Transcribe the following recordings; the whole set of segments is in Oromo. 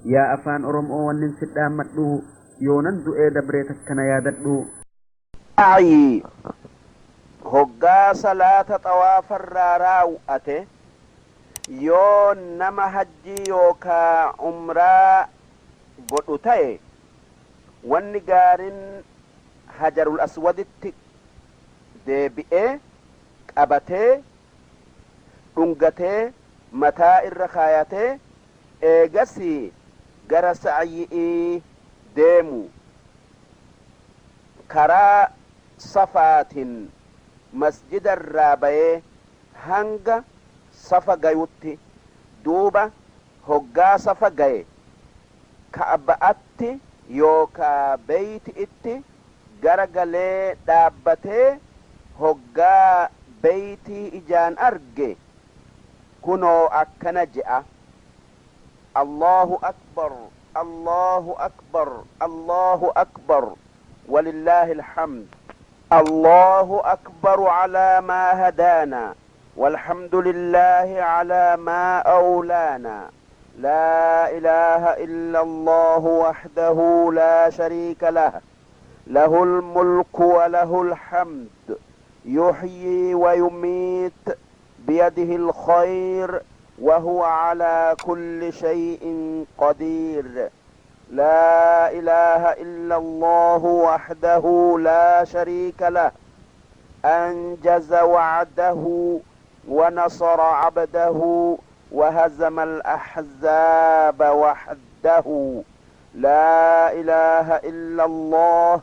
Yaa afaan Oromoo wannin si dhaammadhu yoonan du'ee dabree takkana yaadadhu. Sa'yii hoggaa salaata xawaafarraa raaw'ate yoo nama hajjii yookaa umraa godhu ta'e wanni gaarin hajarul aswaditti deebi'ee qabatee dhungatee mataa irra kaayatee eegasii gara sa'yi'ii deemu karaa safaatin masjida irraa bayee hanga safa gayutti duuba hoggaa safa gaye ka'ba'atti yookaa beeyti'itti gara galee dhaabbatee hoggaa beeytii ijaan arge kunoo akkana je'a Allahu akbar Allahu akbar Allahu akbar walillaahi alhamd Allahu akbaru alaa maa hadaanaa والحمد لله على ما أولانا لا إله إلا الله وحده لا شريك له له الملك وله الحمد يحيي ويميت بيده الخير وهو على كل شيء قدير لا إله إلا الله وحده لا شريك له أنجز وعده ونصر عبده وهزم الأحزاب وحده لا إله إلا الله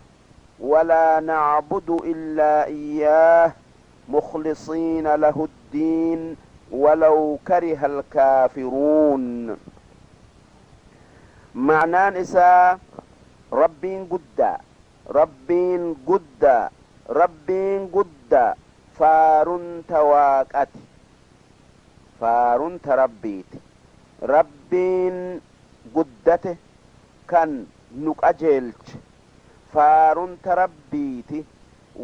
ولا نعبد إلا إياه مخلصين له الدين ولو كره الكافرون معنaan isaa Rabbiin guddaa Rabbiin guddaa Rabbiin guddaa faarun ta Waaqati faarun ta Rabbiiti Rabbiin guddate kan nu qajeelche faarun ta Rabbiiti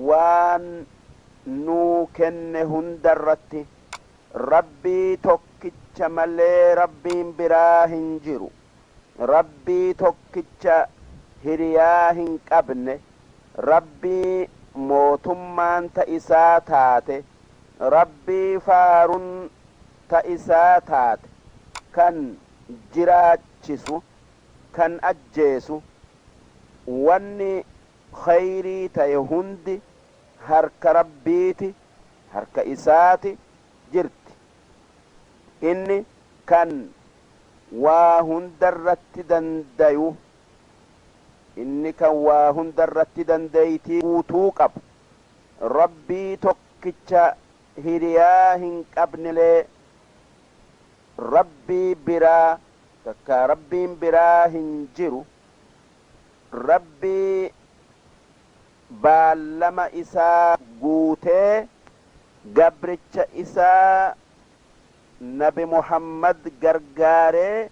waan nuu kenne hundarratti Rabbii tokkicha malee Rabbiin biraa hin jiru Rabbii tokkicha hiriyaa hin qabne, Rabbii mootummaan ta isaa taate, Rabbii faarun ta isaa taate, kan jiraachisu, kan ajjeesu, wanni khayrii taye hundi harka Rabbiiti, harka isaati, jirti. Inni kan waa hundarratti dandayu, inni kan waa hundarratti dandeeytii guutuu qabu, Rabbii tokkicha hiriyaa hin qabnelee, Rabbii biraa takkaa Rabbiin biraa hin jiru, Rabbii baallama isaa guutee gabricha isaa Nabi Muhammad gargaaree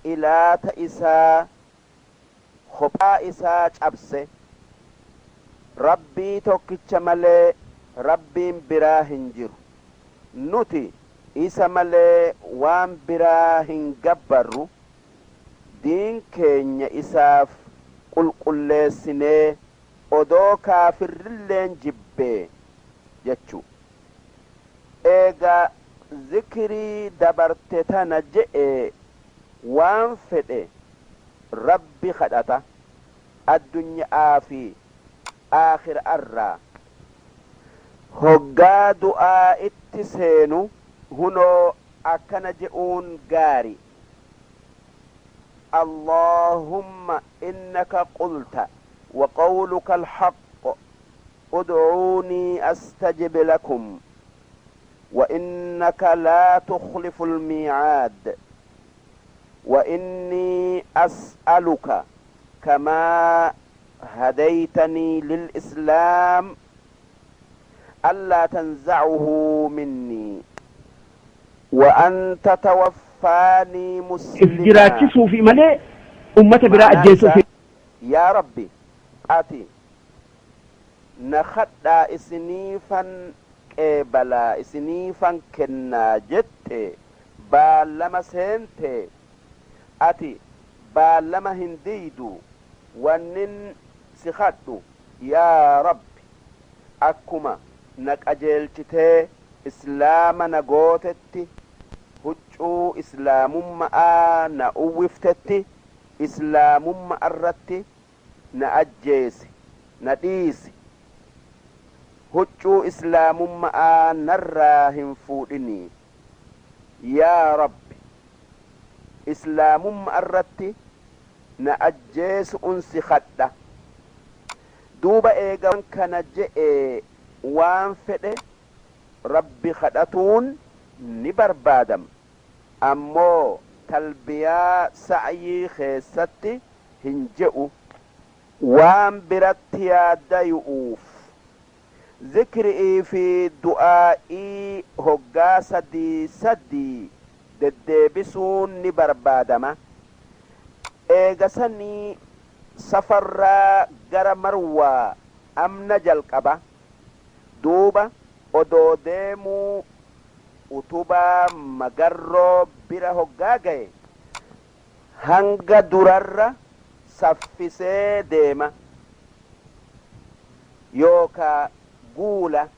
xilaata isaa kophaa isaa cabse. Rabbii tokkicha malee Rabbiin biraa hin jiru. Nuti isa malee waan biraa hin gabbarru, diin keenya isaaf qulqulleessinee odoo kaafirrilleen jibbee jechuu. Eega zikrii dabarte tana je'e waan fedhe Rabbi khadhata addunya'aa fi aakhira'arraa. Hoggaa du'aa'itti seenu hunoo akkana je'uun gaari, Allaahumma innaka qulta wa qawluka alhaqq ud'uunii astajib lakum wa innaka laa tukhlifu almii'aad wa innii as'aluka kamaa hadaytanii lil-islaam allaa tanza'uhu minnii wa an tatawaffaanii If muslimaa. jiraachisuufi malee ummata biraa Ma'naan ajjeesuufi. isaa, Yaa Rabbi ati na khadhaa isiniifan qeebalaa isiniifan kennaa jette baallama seente, ati Baallama hin diidu. Wannin si kadhu, yaa Rabbi, akkuma na qajeelchitee Islaama na gootetti, huccuu Islaamummaa na uwwiftetti, Islaamummaa irratti na ajjeesi, na dhiisi, huccuu Islaamummaa narraa hin fuudhinii. Yaa Rabbi, Islaamummaa irratti na ajjeesu unsi kadha. Duuba eega kana je'e, waan fedhe Rabbi kadhatuun ni barbaadama, ammoo talbiyaa sa'yii keessatti hin je'u, waan biratti yaaddayu'uuf. Zikri'ii fi du'aa'ii hoggaa sadii sadii deddeebisuun ni barbaadama. Eegasanii safarraa gara Marwaa amna jalqaba. Duuba odoo deemuu utubaa magarroo bira hoggaa gaye, hanga durarra saffisee deema yookaa guula,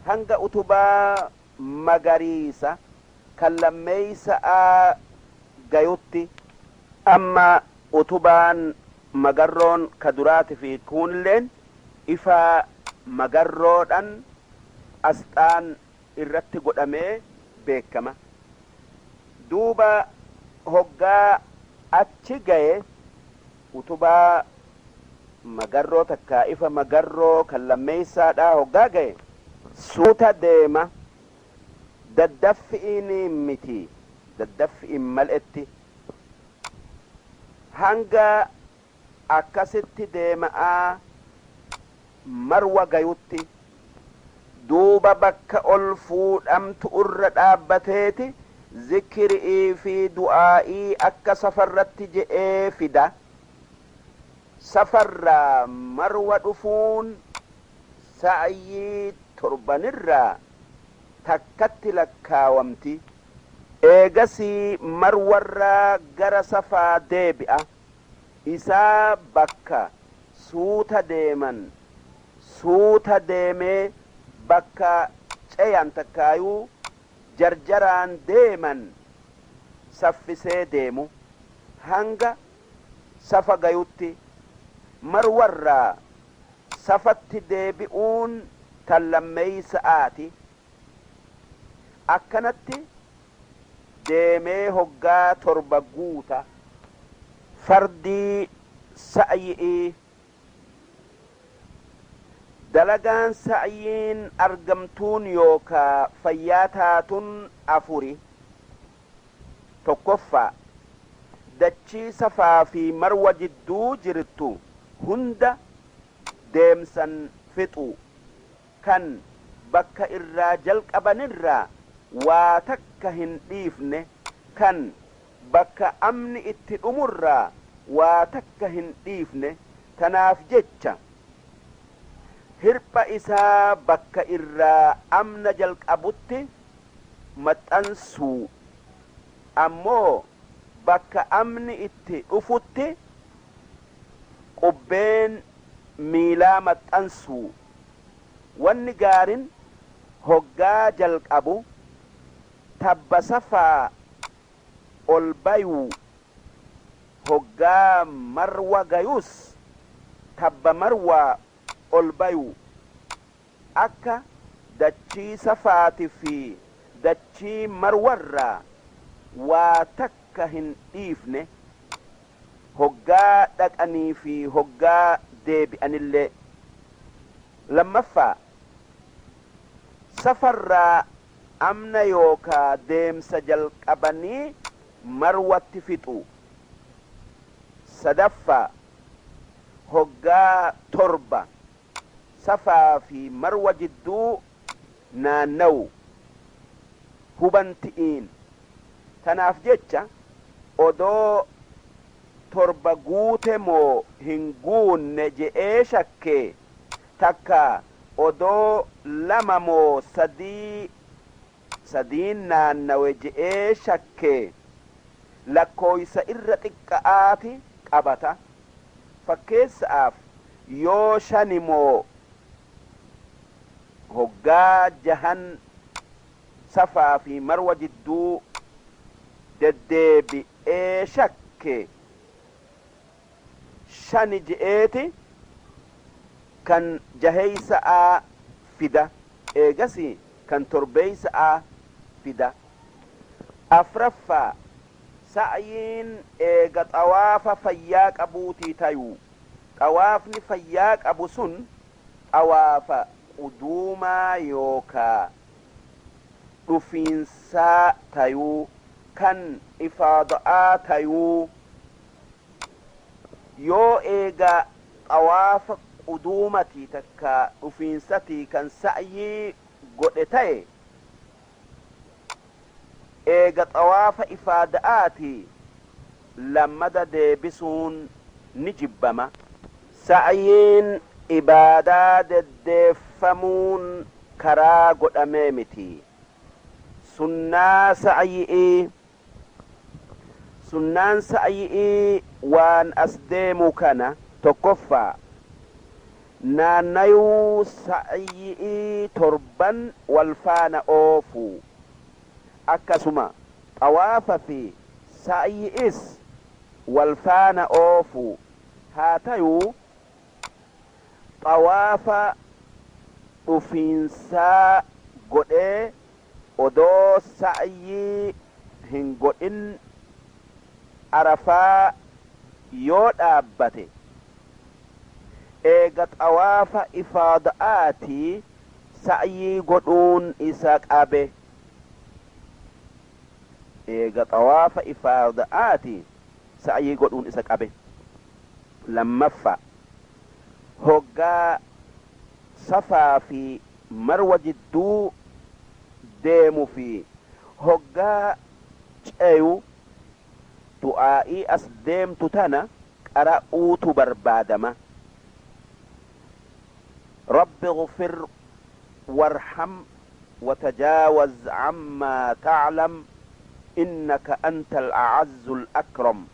hanga utubaa magariisa kan lammeeysa'aa gayutti. Amma utubaan magarroon ka duraati fi kuunilleen ifa magarroodhan asxaan irratti godhamee beekama. Duuba hoggaa achi gaye, utubaa magarroo takkaa ifa magarroo kan lammeeysaadha hoggaa gaye, suuta deema, daddaffi'iin miti, daddaffi'in mal'etti. Hanga akkasitti deema'aa Marwa gayutti. Duuba bakka ol fuudhamtu irra dhaabbateeti zikri'ii fi du'aa'ii akka safarratti je'ee fida. Safarraa Marwa dhufuun sa'yii torbanirraa takkatti lakkaawamti. Eegasii Marwarraa gara Safaa deebi'a. Isaa bakka suuta deeman suuta deemee, bakka ceyan takkaayuu jarjaraan deeman saffisee deemu, hanga Safa gayutti. Marwarraa Safatti deebi'uun tan lammeeysa'aati. Akkanatti deemee hoggaa 7 guuta. Fardii sa'yi'ii. Dalagaan sa'yiin argamtuun yookaa fayyaa taatun afuri. Tokkoffaa, dachii Safaa fi Marwa jidduu jirtu hunda deemsan fixuu, kan bakka irraa jalqabanirraa waa takka hin dhiifne, kan bakka amni itti dhumurraa waa takka hin dhiifne. Tanaaf jecha hirpha isaa bakka irraa amna jalqabutti maxxansuu, ammoo bakka amni itti dhufutti qubbeen miilaa maxxansuu. Wanni gaarin hoggaa jalqabu tabba Safaa ol bayuu, hoggaa Marwa gayus tabba Marwaa ol bayuu, akka dachii Safaatifii dachii Marwarraa waa takka hin dhiifne, hoggaa dhaqaniifii hoggaa deebi'anillee. Lammaffaa, Safarraa amna yookaa deemsa jalqabanii Marwatti fixuu. Sadaffaa, hoggaa 7 Safaa fi Marwa jidduu naannawu, hubanti'iin. Tanaaf jecha odoo 7 guute moo hin guunne je'ee shakkee, takkaa odoo 2 moo 3 sadiin naannawe je'ee shakkee, Lakkooysa irra xiqqa'aati qabata. Fakkeessa'aaf yoo shanimoo hoggaa jahan Safaa fi Marwa jidduu deddeebi'ee shakke, shani je'eeti kan jaheeysa'aa fida, eegasii kan torbeeysa'aa fida. Afraffaa, sa'yiin eega xawaafa fayyaa qabuutii tayuu. Xawaafni fayyaa qabu sun xawaafa quduumaa yookaa dhufiinsaa tayuu, kan ifaada'aa tayuu. Yoo eega xawaafa quduumatii takkaa dhufiinsatii kan sa'yii godhe taye, eega xawaafa ifaada'aatii lammada deebisuun ni jibbama. Sa'yiin ibaadaa deddeeffamuun karaa godhamee miti. Sunnaa sa'yi'ii. Sunnaan sa'yi'ii waan as deemu kana: Tokkoffaa, naannayuu sa'yi'ii torban wal faana oofuu. Akkasuma xawaafa fi sa'yi'is wal faana oofuu. Haa tayuu xawaafa dhufiinsaa godhee odoo sa'yii hin godhin Arafaa yoo dhaabbate, eega xawaafa ifaada'aatii sa'yii godhuun isa qabe. Eega xawaafa ifaada'aatii sa'yii godhuun isa qabe. Lammaffaa, hoggaa Safaa fi Marwa jidduu deemu fi hoggaa ceyu du'aa'ii as deemtu tana qara'uutu barbaadama. Rabbi ighfir warham watajaawaz ammaa ta'lam innaka antal a'azzul akram.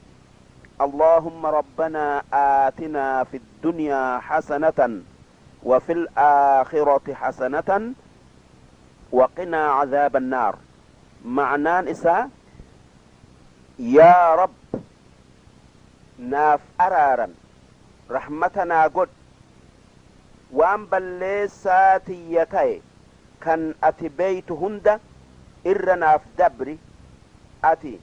Allaahumma rabbanaa aatinaa fiddunyaa hasanatan wafil aakhirati hasanatan waqinaa azaaban naar. Ma'naan isaa, Yaa Rabb, naaf araarami, rahmata naa godhi, waan balleessaa tiyya taye kan ati beeytu hunda irra naaf dabri, ati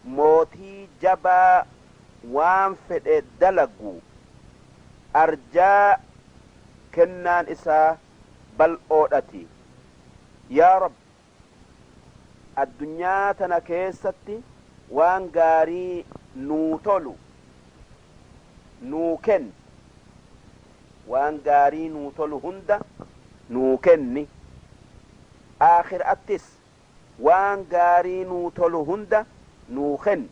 mootii jabaa waan fedhe dalagu, arjaa kennaan isaa bal'oodhati. Yaa Rabbi, addunyaa tana keessatti waan gaarii nuu tolu nuu kenni, waan gaarii nuu tolu hunda nuu kenni, aakhir'attis waan gaarii nuu tolu hunda nuu kenni.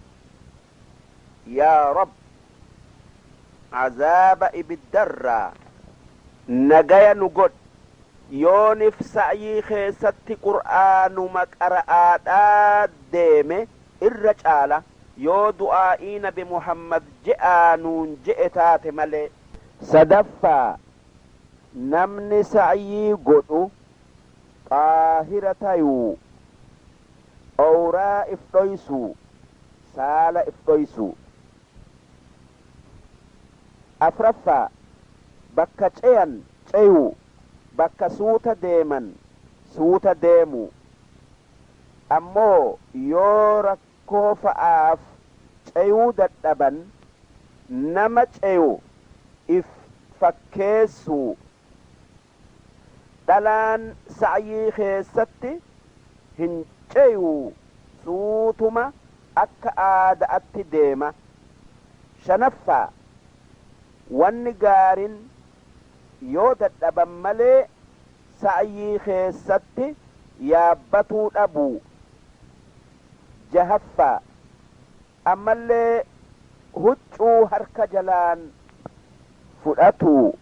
Yaa Rabb, azaaba ibiddarraa nagaya nu godhi. Yoonif sa'yii keessatti qur'aanuma qara'aadhaa deeme irra caala, yoo du'aa'ii nabi Muhammad je'aa nuun je'e taate malee. Sadaffaa, namni sa'yii godhu xaahira tayuu, owraa if dhoysuu, saala if dhoysuu. Afraffaa, bakka ceyan ceyuu, bakka suuta deeman suuta deemuu. Ammoo yoo rakkoo fa'aaf ceyuu dadhaban, nama ceyu if fakkeessuu. Dhalaan sa'yii keessatti hin ceyu, suutuma akka aada'atti deema. Shanaffaa, wanni gaarin yoo dadhaban malee sa'yii keessatti yaabbatuu dhabuu. Jahaffaa, ammallee huccuu harka jalaan fudhatuu.